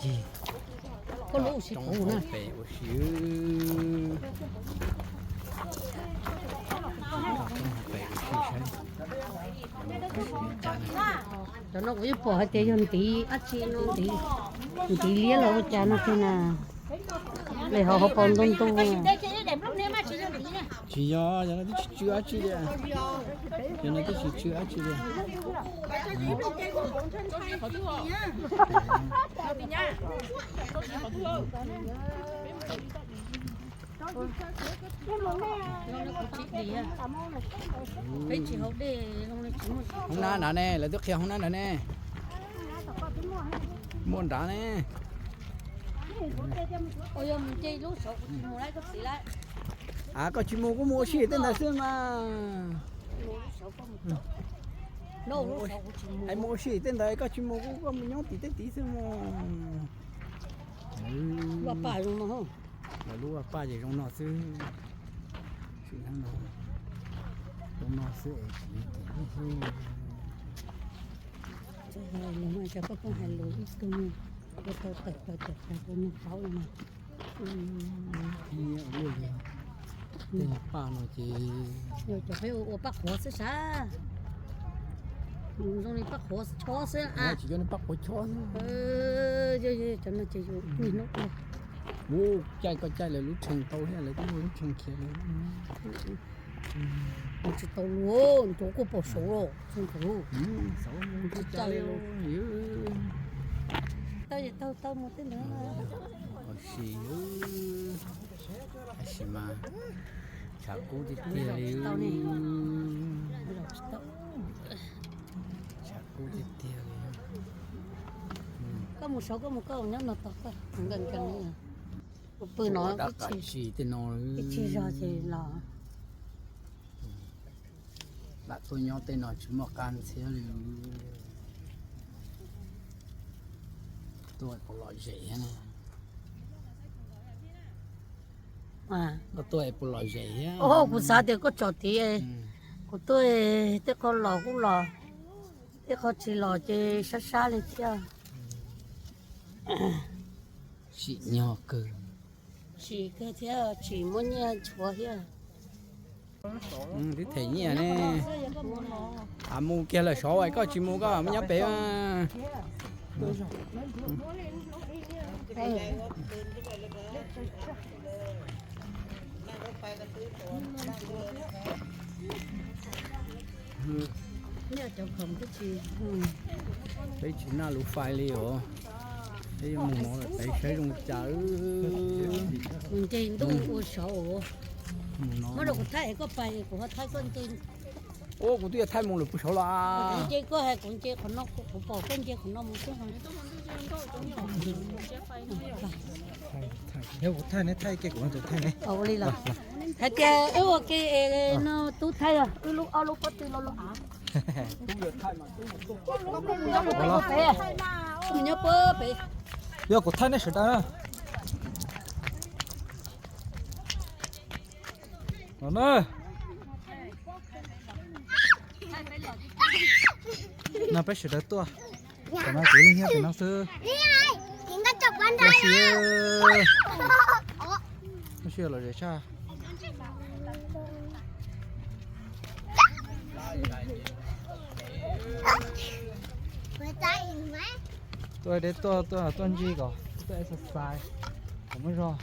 Cig, koj lub ua si roob kuv na. Hauv pes ua si, roob hauv pes ua si saib. Cov no kuv yeej pom hais tias yog ntiv dab tsi no, ntiv, ntiv liab los ua cas no xwb na. Lawv hauv hauv paus ntug ntug. Tsis yog, cov no twb tsis tsw dab tsi li. Cov no twb tsis tsw dab tsi li. Hoob nab nrad ne, lawv twb qhia hoob nab nrad ne. Muaj nrad ne. A, koj tsis mus kuj mus ua si tej ntawd xwb mas. Es mus ua si tej ntawd, koj tsis mus kuj koj mus nyob tim tej tid xwb mas. Lub vaj paj ces zoo no xwb. Zoo no xwb es tsis ua tau tawm plaws tawm plaws rau nws paub no. Tej paj no ces yog cov peb ua paj qhuav xwb sas. Zoo li paj qhuav chob xwb a. Tsis cov paj qhuav chob xwb. Cov no ces yus niaj hnub ua. Ub, caij koj caij lawv lub tshee tau thiab, lawv twb muaj lub tshee khiav lawm. Ua tsis tau luag, ncuav kuj pom saud los txog nkaus. Tsis caij li. Tau tau tau mus tej ntawd. Tab sis mas tshav kub tiag tiag li. Tshav kub tiag tiag li. Koj mus saud koj mus koj nyob no tos koj nkees nkees li. Kuv pw no dab qas tsis tej no, ib tsig zog ces los. Lam tuaj nyob tej no tsis muaj qab ntxhiab li. Tuaj puas lom zem thiab na? Koj tuaj puas lom zem thiab? Kuv xav tias koj tsom tid, kuv tuaj tej qho los kuj los, tej qho tsis los ces sab sab li thiab. Tsim nyog kawg. Tsim kawg thiab, tsim muaj nyiaj tshuav thiab. Twb them nyiaj ne. Mus kiag lawm saud, koj tsis mus koj mus nyob pem. Peb tsis naj lus fais li os. Peb yuav mus no lawm peb saib zoo cas. Mus nce ntuj ua saud. Muab rau kuv thaij es koj pais kuv ho thaij koj nce. Ua kuv twb yuav thaij mus lawm puag saud los. Kuv nce koj hais kuv nce qhov no, kuv pom koj nce qhov no mus xwb. Yog kuv thaij ne, thaij ke kuv tus thaij ne. Ua li los hais tias wb ua ke no tub thaij, wb lub ob lub pob tw lo lo av. Nyob puag pem. Yog kuv thaij nej sawv daws. Los na. No peb sawv daws tuaj. Tam no kuv leej nyob pem no xwb. Tab sis lom zem tshaj. Tuaj deb tuaj tuaj tuaj ncig kom tuaj exercise kom muaj zog.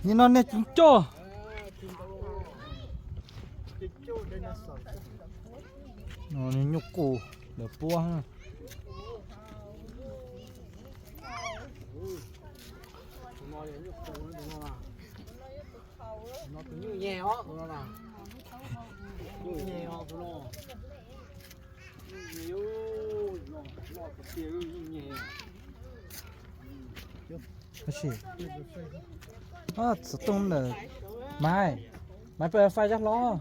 Nim no nej tsis coj. Nyuj qus lawv puab. Tab sis xov tooj ntawm Maiv, Maiv pab faib zaj hlob.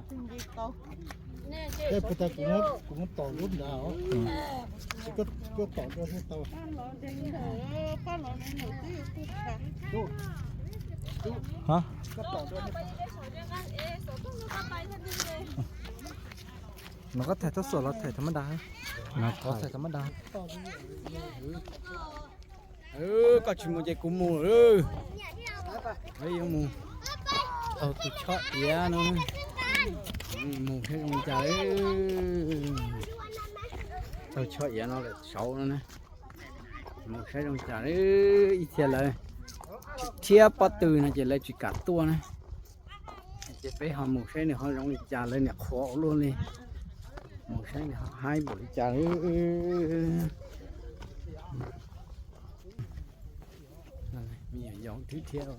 Kuv muab tom lub nrad os. Koj tom dua thiaj tau. Koj tom dua. No koj thaij txoj xuam los thaij tha mab da? Thaij tha mab da. Koj tsis mus ces kuv mus. Yuav mus taug tus choj iav no, mus saib zoo li cas. Taug choj iav no lawm saud no na, mus saib zoo li cas. Ib txhia lawv tsis thiab pob tw no ces lawv tsis kam tuaj na. Ces peb ho mus saib nws ho zoo li cas, lawv niam qhuav ua luaj li. Mus saib nws ho haib npaum li cas. Me nyuam yaus twb thiab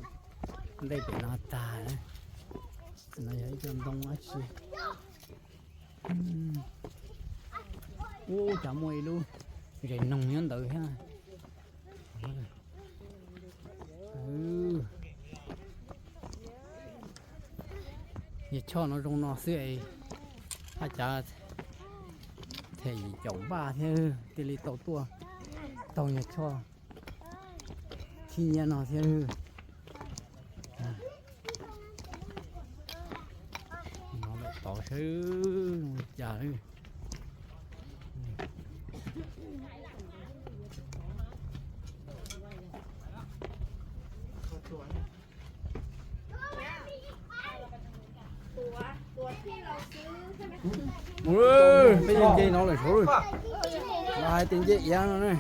ntej pem no tag. No yog ib co ntoo dab tsi. Ub, cas muaj ib lub zes noog nyob ntawd thiab. Yog choj no zoo no xwb es haj cav them yim caum npaj thiab thiaj li tau tuaj taug yog choj khib nyiab no thiab. No lawm tod saib li cas. Mus, peb yeej nce no lawm saud, los hais tias nce iav no ne.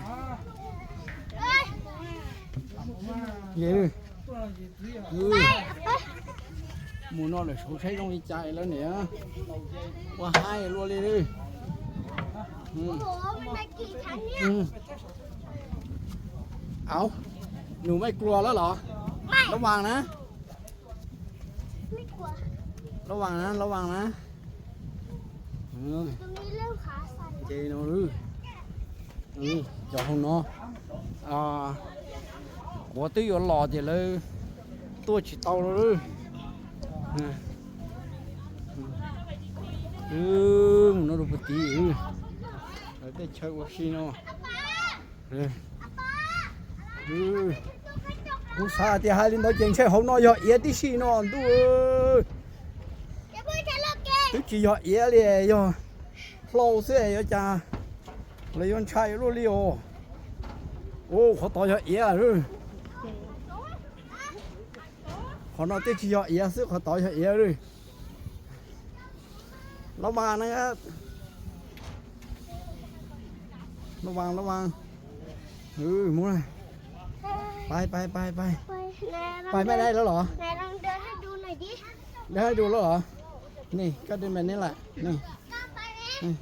Mus no lawm saud saib zoo li cas lawv niam ua haib luaj li. Au, nws mej kluas lawm los? Lov vas na, lov vas na, lov vas na. Ces no, cov hauv no, kuav twb yuav los ces lawv tuaj tsis tau lawm. Mus no rau puag tid, lawv tej chaw ua si no. Kuv xav tias hais li ntawd ces ntshe hauv no yog iav tib si no ntuj. Twb tsis yog iav li, yog hlau xwb yuav cas lawv yuav ntshai luaj li os. Ua qhov tod yog iav. Qhov no twb tsis yog iav xwb, qhov tod yog iav li. Lov vas na, lov vas, lov vas. Mus, pais pais pais pais. Pais mej dai lawm los? Dai du lawm los? Ni, koj dai mej ne lawm ni.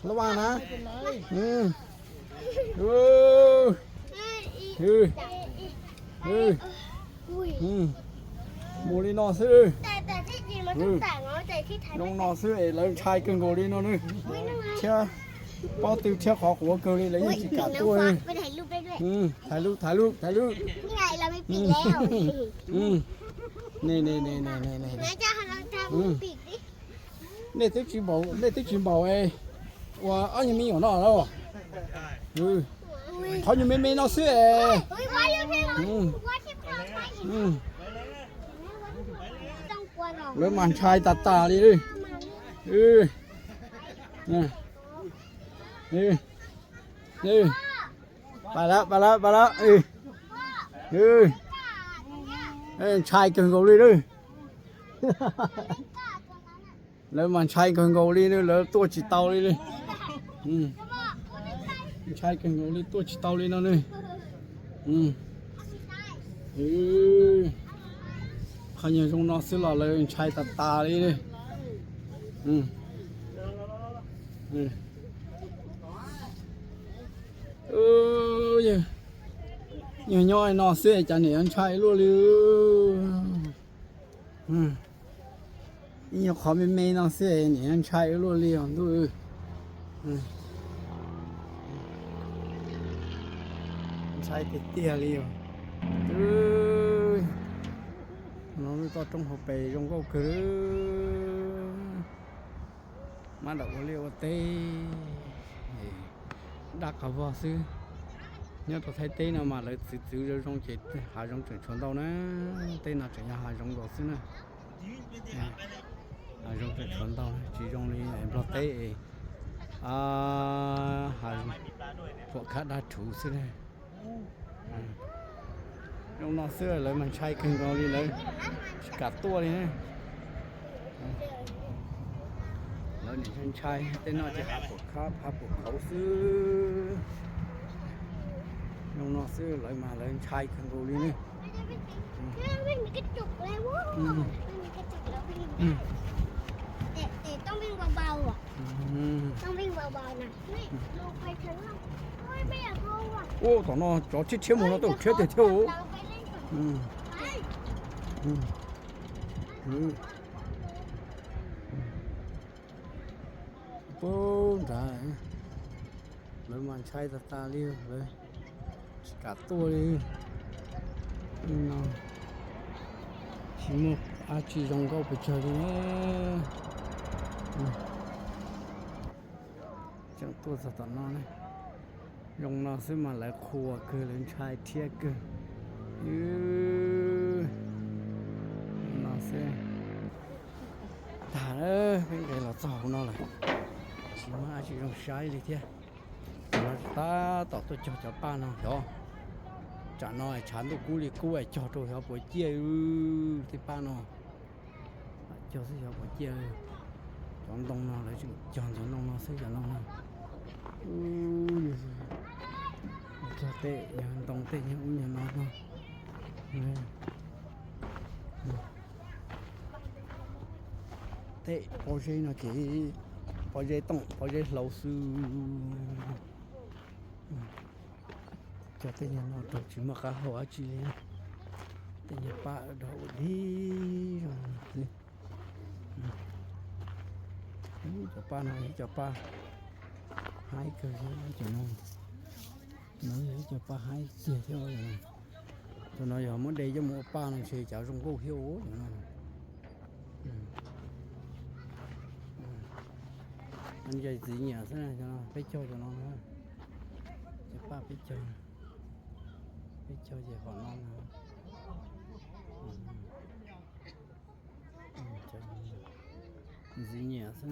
Lov vas na. Mus li no xwb. Zoo no xwb es lawv ntshai kawg nkaus li no ne. Thiab pob tw thiab qhov quav kawg li lawv yeej tsis kam tuaj. Thaiv lub, thaiv lub, thaiv lub. Nej twb tsis npaum, nej twb tsis npaum es ua ob nyuag me nyuam no los? Qhov nyuag me me no xwb es. Lawv mas ntshai tas tas li. Pais lawm, pais lawm, pais lawm. Ntshai kawg nkaus li lawm. Lawv mas ntshai kawg nkaus li, lawv tuaj tsis tau li. Ntshai kawg nkaus li, tuaj tsis tau li no ne. Qhov nyuag zoo no xwb los lawv ntshai tas tas li. Nyuag nyob no xwb cas niam yuav ntshai luaj li. Ib nyuag qhov me me no xwb niam yuav ntshai luaj li os ntuj. Ntshai tiag tiag li os. No lub toj roob hauv pes zoo nkauj kawg. Mab dam ua liaj ua teb, daj qhov vog xwb. Nyob rau Thaib teb no mas lawv txwv txwv zoo zoo ces hav zoov tseem tshuav ntau na. Tej no tseem yog hav zoov nkaus xwb na. Hav zoov tseem tshuav ntau, tsis zoo li Nplog teb, hav phuam khab daj rhuv xwb na. Zoo no xwb lawv mas ntshai kawg nkaus li, lawv tsis kam tuaj li na. Lawv nim ntshai, tej no ces hav phuam khab hav phuam khauv xwb. Zoo no xwb lawv mas lawv ntshai kawg nkaus li ne. Ua tom no cov tshiab tshiab mus no tau tshiab tiag thiab. Pab nrad, lawv mas ntshai tas tas li, lawv tsis kam tuaj li. No tsis muaj dab tsi zoo nkauj pes tsawg li. Tseem tuaj txog tom no ne. Zoo no xwb mas lawv qhuas kawg, lawv ntshai thiab kawg. No xwb. Tag, peb nqes los txog hauv no lawm, tsis muaj dab tsi zoo saib li thiab. Tab tom tuaj cog cov paj no xyov, tsam no tshav ntuj kub li kub es cog rau xyov puas ciaj. Tej paj no cog xwb xyov puas ciaj. Cov ntoo no lawv tseem cog ntoo no xwb, cov no no. Cog tej nyuag ntoo tej nyuag ub nyuag no no. Tej pob zeb no ces pob zeb tooj pob zeb hlau xwb. Cog tej nyuag no rau tsis muaj qab hau dab tsi li. Tej nyuag paj dog ua dib zoo xwb. Cov paj no yog cov paj haib kawg, cov no, no yog cov paj haib tiag thiab. Cov no yog muab de coj mus ua paj no ntshe cov zoo nkauj thiab os. Cov no ntxiv nyiam xwb, peb caug cov no, cov paj peb caug, peb caug ces qhov no. Ntxiv nyiam xwb.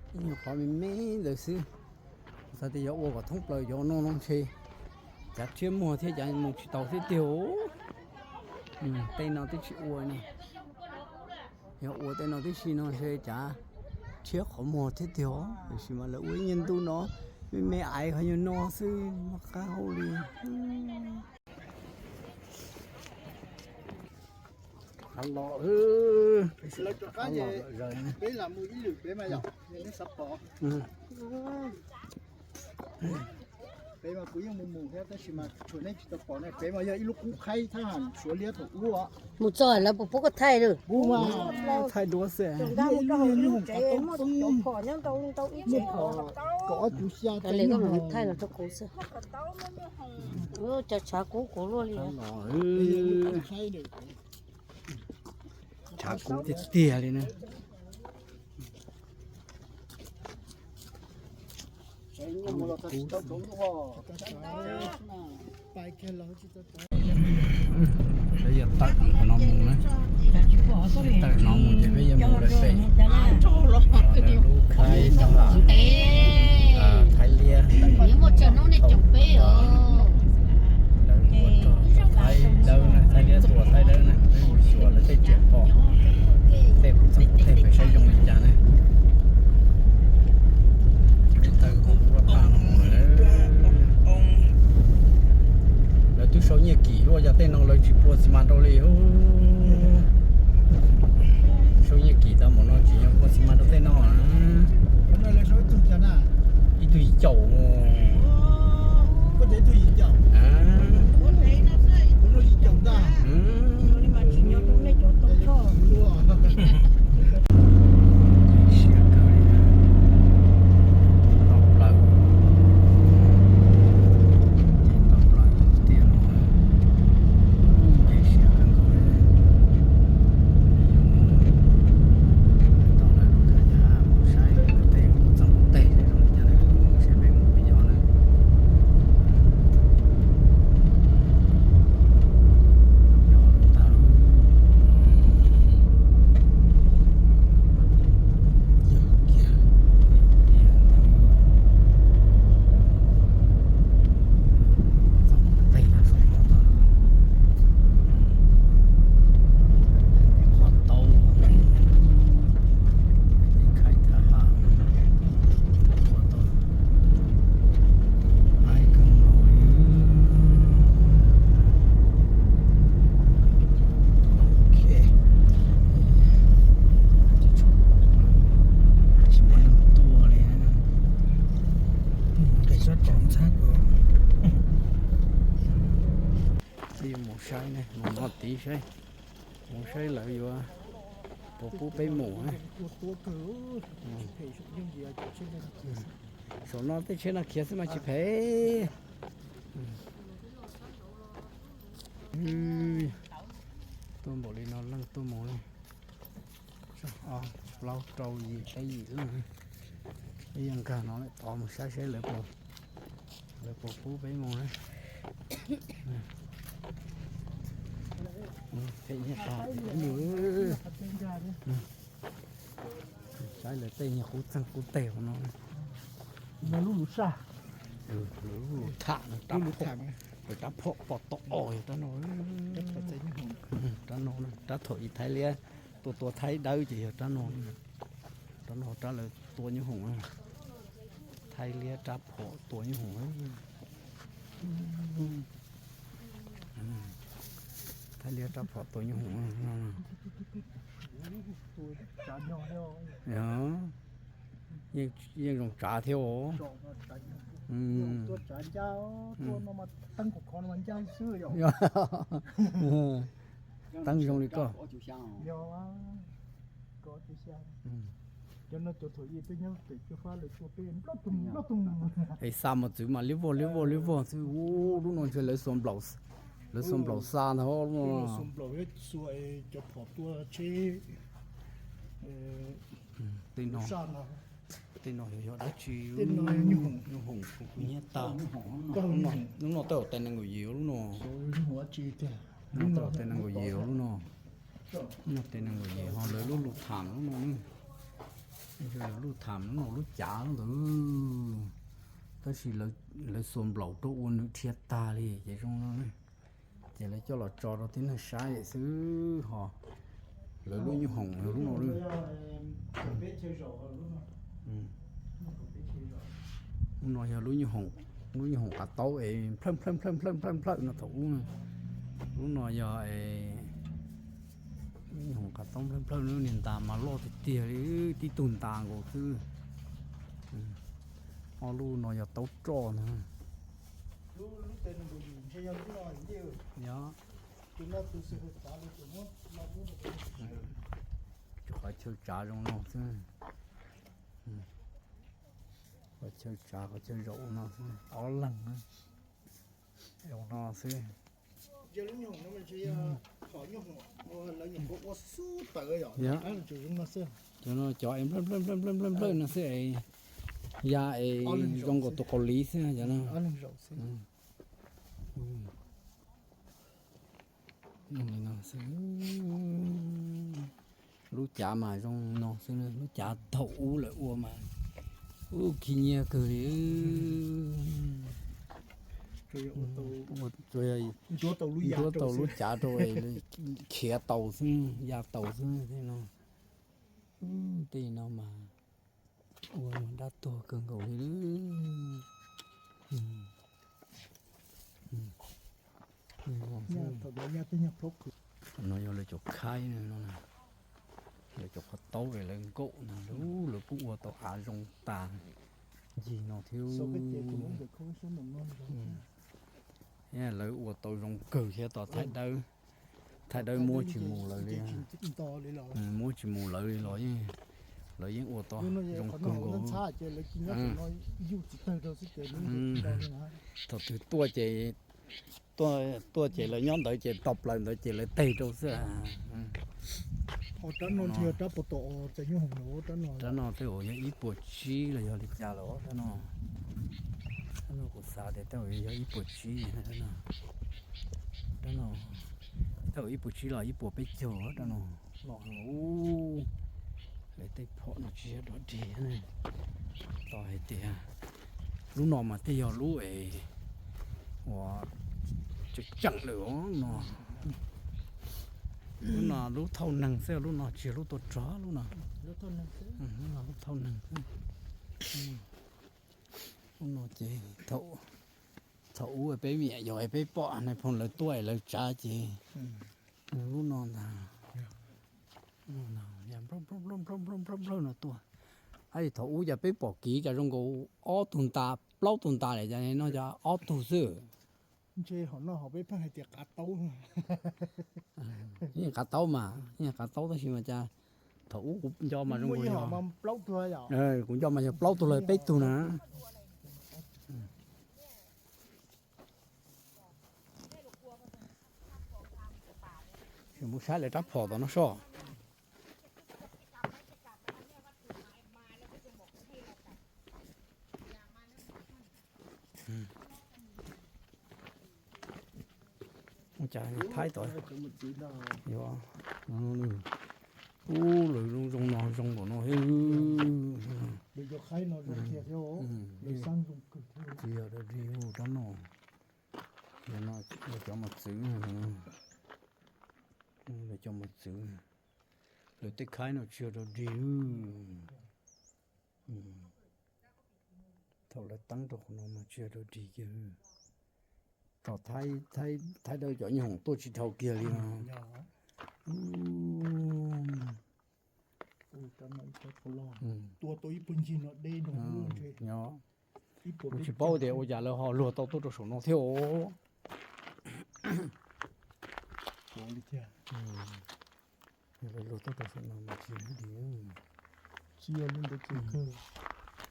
Ib nyuag qhov me me ntawd xwb. Xav tias yuav ua kom thoob plaws cov no no ntshe cav tshiab muag thiab cav mus tsis tau thiab tiag. Tej no twb tsis ua ne. Yog ua tej no tib si no ntshe cav tshiab qhov muag thiab tiag. Tiam sis mas lawv ua ib nyuag ntu no me me aiv qhov nyuag no xwb muaj qab hau li. Qab los, qab los lawm zaws. Peb lam mus ib lwm peb mas yom, nej xav pom. Peb mas kuv yeej mus mus thiab tab sis mas tshuav nej tsis tau pom ne. Peb mas yog ib lub qub qhaib thab ham Suav liab thaum ub. Mus txog lawv puas pub koj thaij lawm? Pub mas thaij duab xwb. Ib lub hoom qhov toob xwb, muaj kaum ob cuv xya tau li koj mus thaij los rau kuv xwb. Cov tshav kub kuv luaj li. Tshav kub tiag tiag li na. Peb yuav tawm no mus na, tawm no mus ces peb yuav mus lawm pem, lawv Tej no lawv tsis pua xi mas rau li. Saub Nyiaj Kim tau npaum no tsis yog pua xi mas rau tej no. Ib tug yim caum. Tsis muaj neeg tuaj li. Nqis sab tod ntxhab kuv. Peb yuav mus saib ne, mus no tid saib, mus saib lawv yuav puas pub peb mus. Saum no tej tsheb no khiav xwb mas tsis phem. Tuaj npaum li no leej tuaj mus li. Ob, plaub, rau, yim, peb, yim leej. Peb yuav nkag no lawm tod mus saib saib lawv puas pub peb mus na. Phem nyiaj tas. Saib lawv tej nyuag qub txeeg qub teg hauv no. Lub lus saj, lub lus tham, lub lus tham, rab phom pom tom os yog rab no. Rab no, rab thaum ub Thaib Liab tua tua Thaib dawb ces yog rab no. Rab no rab lawv tua nyoob hoom, Thaib Liab rab phom tua nyoob hoom. Thaib Liab rab phom tua nyoob hoom. Yeej zoo tsav thiab os. Teeb zoo li koj. Es xa mos txwv mas liab vog liab vog liab vog xwb. Ub, lub no ntshe lawv xuas nplaum, lawv xuas nplaum xa ntag lub no. Tej no, tej no yog dab tsi? Nyoob hoom kuv nyiam tas. Lub no tej zaum tais nees nkaum yim lub no. Lub no tej zaum tais nees nkaum yim lub no. Lub no tais nees nkaum yim ho lawv lub lus tham lub no. Lub tham lub no lub cav lub ntawd. Tab sis lawv xuas nplaum rau ua nws dhia tag li ces zoo no. Ces lawv coj los tso rau tib neeg saib xwb ho. Lawv lub nyoob hoom lub no. Lub no yog lub nyoob hoom, lub nyoob hoom qav taub es nplhawj nplhawj nplhawj nplhawj nplhawj no thaum ub. Lub no yog lub nyoob hoom qav taub nplhawj nplhawj, niag ntas mas loj tiag tiag li, tib tug ntas nkaus xwb. Ob lub no yog taub roj ntag. Yog. Qhov chaw tsav zoo no xwb. Qhov chaw tsav qhov chaw zaum no xwb, ob leeg zoo no xwb. Yog. Cov no cov es nplawj nplawj nplawj nplawj nplawj no xwb es ya es zoo nkaus tus qaus liv xwb cov no. Lub cav mas zoo no xwb, lub cav thaum ub lawv ua mas ub khi nyiab kawg li. Tsuas yog ncuab tau lub cav rau khiav tau xwb, ya tau xwb no. Tej no mas ua mas dab tuag kawg nkaus li. Thaum no yog lawv cov khaib no, lawv cov qhov taub lawv nkaum no, lawv pub ua tau av zoo tas. Ncig no thiab, lawv ua tau zoo kawg thiab, tos thaij dawb, thaij dawb muab tsis mus lawv li, muab tsis mus lawv li los yeej, lawv yeej ua tau zoo kawg nkaus. Thaum twg tuaj ces, tuaj ces lawv nyob ntawd ces tau plaws ntawd ces lawv teg rau xwb. Rab no tej zaum yog ib puas tsib los yog li cas lawm rab no. Rab no kuv xav tias tej zaum yog ib puas tsib, rab no tej zaum ib puas tsib los ib puas peb caug rab no. Los ub, lawv tej phom no tsis yog dog dig. Tos hais tias lub no mas tej yog lub es uas tseem tseem lawm os no. Lub no lub thauj neeg xwb, lub no tsis yog lub tuaj rog lub no. Lub no lub thauj neeg xwb. Lub no ces thaum ub peb me nyuam yaus peb pom nais phoo lawv tuaj lawv tsav ces lub no ntag. Nplawg nplawg nplawg nplawg nplawg no tuaj. Hais thaum ub cas peb pom kiv cas zoo nkaus ob tug nta, plaub tug nta lawm, cas no cas ob tug xwb. Ntshe hom no hom peb pheej hais tias qav taub. Yeej qav taub mas, yeej qav taub tab sis mas cas thaum ub kuv nco mas zoo nkaus yog, kuv nco mas yog plaub tug los peb tug na. Mus saib lawv rab phom tom no soj. Ua cas thaib tod, ub, lawv zoo zoo no zoo npaum no thiab. Tsis yog dog dig rab no, lawv cov mos txwv, lawv cov mos txwv, lawv tej khaib no tsis yog dog dig. Thaum lawv teeb rau qhov no mas tsis yog dog dig kiag. Tos thaib dawb cov nyuj hoom tuaj tsis dhau kiag li no. Kuv tsis paub tias ua cas lawv ho luag tau tuaj rau saum no thiab os. Lawv luag tuaj rau saum no mas tsis yog dog dig. Tsis yog li ntawd ces kawg,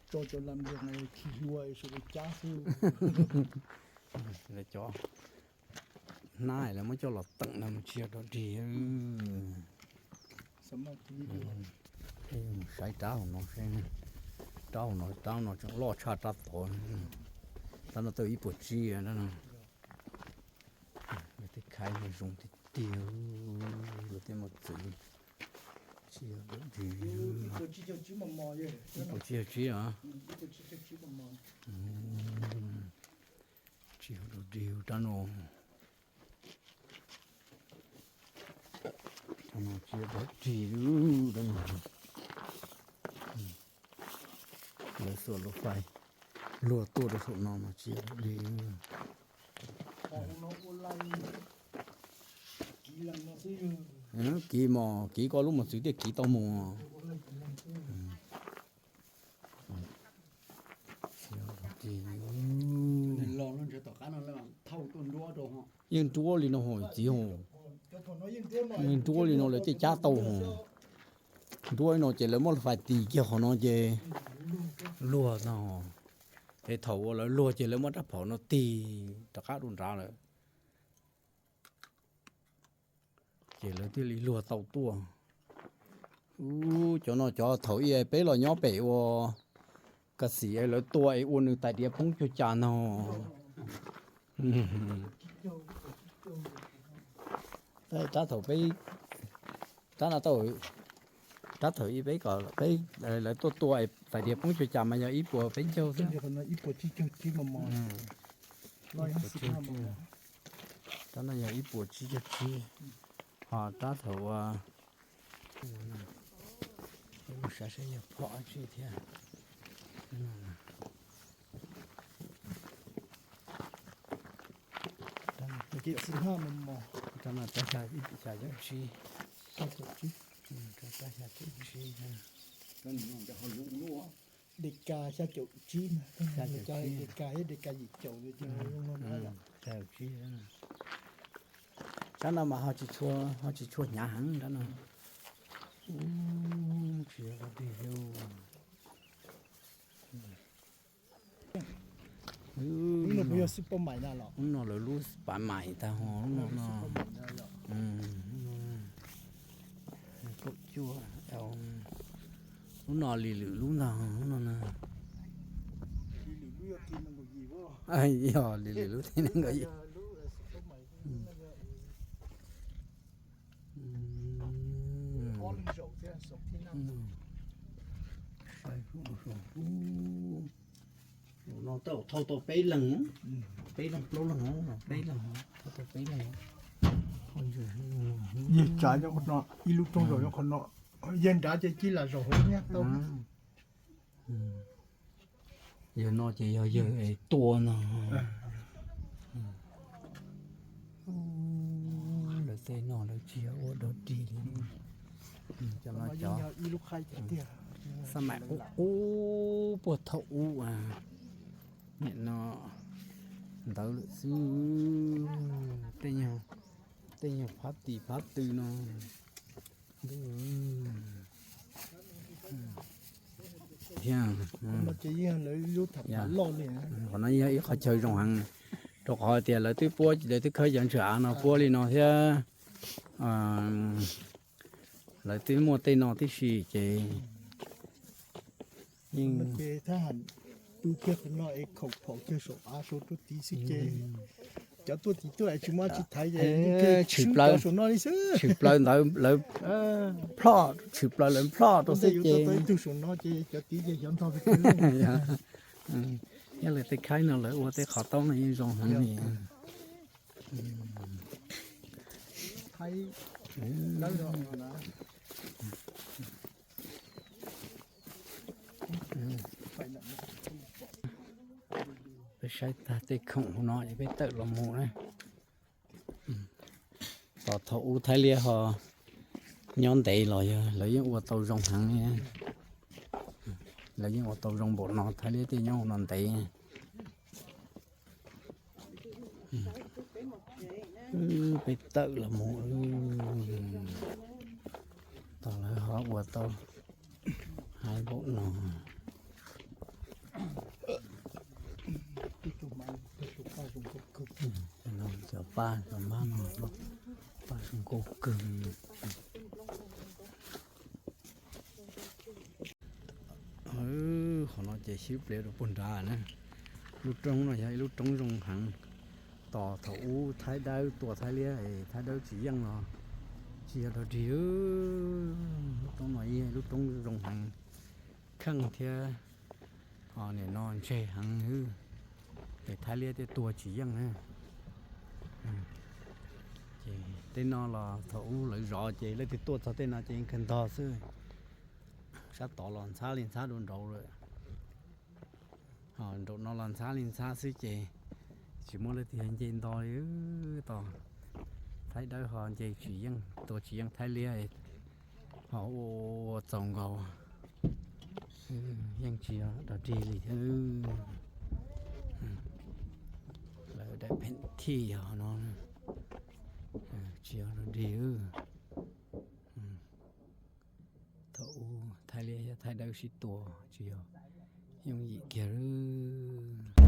tso cov lam lias khi hlua sawv daws cab xwb. Lawv cov hnab lawv muab coj los teem no mas tsis yog dog dig. Saib rab hauv no, rab hauv no, rab no tseem loj tshaj rab tod. Rab no tau ib puas tsib rab no. Lawv tej khaib no zoo tiag tiag, lawv tej mos txwv. Tsis yog dog dig, ib puas tsib caug tsib os. Tsis yog dog dig rab no. Rab no tsis yog dog dig, rab no lawv xuas lub fais luag tuaj rau saum no mas tsis yog dog dig. Kiv mos, kiv koj lub mos txwv thiaj kiv tau mus. Yeej nruab li no ho txiv ho. Yeej nruab li no lawv thiaj cab tau ho. Nruab li no ces lawv muab fais tis kiag qhov no ces luag no. Es thaum uas lawv luag ces lawv muab rab phom no tig rov qab rau nrad lawm. Ces lawv thiaj li luag tau tuaj. Ub, cov no cov thaum ub peb los nyob pem ua ka xim lawv tua es ua nws tais diav poob cuag cas no. Rab thaum peb, rab no tau, rab thaum ub peb kom peb, lawv tuaj tua es tais diav poob cuag cas mas yog ib puas peb caug xwb. Rab no yog ib puas tsib caug tsib, ho rab thaum ua, saib saib yog phom dab tsi thiab. Rab no twb Xya caum tsib, rau xya caum tsib, Deka xya caum tsib, Deka thiab Deka yim caum, xya caum tsib. Sab no mas ho tsis tshua hnyav heev sab no. Tsis yog dog dig li. Lub no lawv lub pas mais tag ho lub no no. Kaum cuaj, lub no li lwm lub ntag lub no na. Yog li lwm lub thiab nees nkaum yim. Saib, no thauj tau peb leeg, peb leeg plaub leeg, peb leeg thauj tau peb leeg. Yawg tsav nyob qhov no, ib lub roob zaum nyob qhov no, yawg nrad ces cia lam zaum hauv nyab tau. Yawg no ces yog yawg es tua no. Lawv tej no lawv tsis yog ua dog dig li. Cov no cov xab maim qub qub puag thaum ub, nim no ntawd lawm xwb. Tej nyuag phab tis phab tw no. Thiab qhov no yog ib qhov chaw zoo heev, rau qhov tias lawv twb puab, lawv twb khawb cov ntswg av no puab li no thiab. Lawv twb muaj tej no tib si ces yeej tu kiag qhov no es khoom phaum kiag saum av saum rau tid xwb ces cov tuaj tid tuaj tsis muaj tsis thaiv ces tshwm plaws saum no li xwb. Tshwm plaws ntawd lawv plhoj, tshwm plaws lawv plhoj rau xwb ces ib tug saum no ces cov tid ces xyov ntog. Nyob lawv tej khaib no lawv ua tej qhov taub no yeej zoo heev li. Peb saib tag tej khoom hauv no es peb tawm los mus na. Tos thaum ub Thaib Liab ho nyob ntev los yog lawv yeej ua tau zoo heev li. Lawv yeej ua tau zoo npaum no, Thaib Liab thiaj nyob ua no ntev. Peb tawm los mus, tos lawv ho ua tau hais npaum no. Cov paj cov mab no, paj zoo nkauj kawg. Qhov no ces xyov peb rau puag nrad na. Lub roob no yog ib lub roob zoo heev. Tos thaum ub Thaib Dawb tua Thaib Liab es Thaib Dawb tsis yeej los tsis yog dog dig. Lub roob no yog ib lub roob zoo heev, kheej thiab. Nim no ntseg heev, ces Thaib Liab thiaj tua tsis yeej na. Ces tej no los thaum ub lawv zov ces leej twg tuaj txog tej no ces yeej kawg ntog xwb. Sab tod los ntxhab li ntxhab dua nraud lawm. Ho nraum no los ntxhab li ntxhab xwb ces tsis muaj leej twg yog nce nto li. Tos Thaib Dawb ho nce tsis yeej, tua tsis yeej Thaib Liab, ho ua txaus nkaus, yeej tsis yog dog dig li thiab. Lawv daim pheem thij yog no, tsis yog dog dig. Thaum ub Thaib Liab thiab Thaib Dawb sib tua tsis yog yooj yim kiag li.